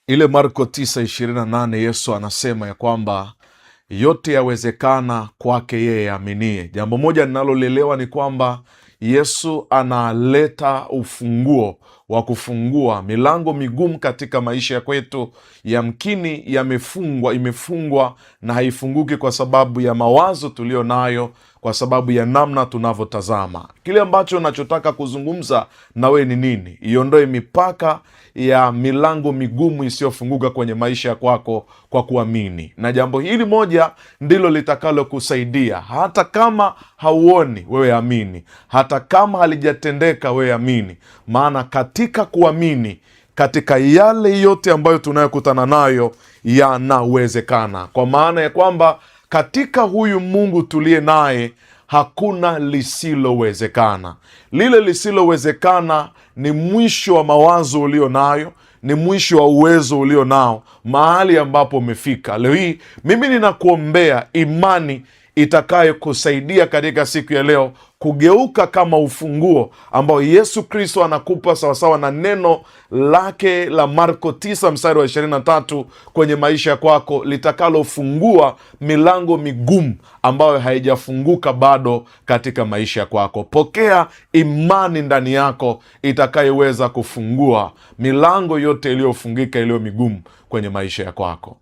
Ile Marko 9:28 Yesu anasema ya kwamba yote yawezekana kwake yeye aaminie. Jambo moja ninalolielewa ni kwamba Yesu analeta ufunguo wa kufungua milango migumu katika maisha ya kwetu. Yamkini yamefungwa, imefungwa na haifunguki kwa sababu ya mawazo tuliyo nayo, kwa sababu ya namna tunavyotazama. Kile ambacho nachotaka kuzungumza na wewe ni nini? Iondoe mipaka ya milango migumu isiyofunguka kwenye maisha kwako kwa kuamini, na jambo hili moja ndilo litakalokusaidia. Hata kama hauoni, wewe amini. Hata kama halijatendeka, wewe amini, maana katika kuamini katika yale yote ambayo tunayokutana nayo yanawezekana, kwa maana ya kwamba katika huyu Mungu tuliye naye hakuna lisilowezekana. Lile lisilowezekana ni mwisho wa mawazo ulio nayo, ni mwisho wa uwezo ulio nao, mahali ambapo umefika leo hii. Mimi ninakuombea imani itakayokusaidia katika siku ya leo kugeuka kama ufunguo ambao Yesu Kristo anakupa sawasawa na neno lake la Marko 9 mstari wa 23 kwenye maisha kwako, litakalofungua milango migumu ambayo haijafunguka bado katika maisha kwako. Pokea imani ndani yako itakayoweza kufungua milango yote iliyofungika iliyo migumu kwenye maisha ya kwako.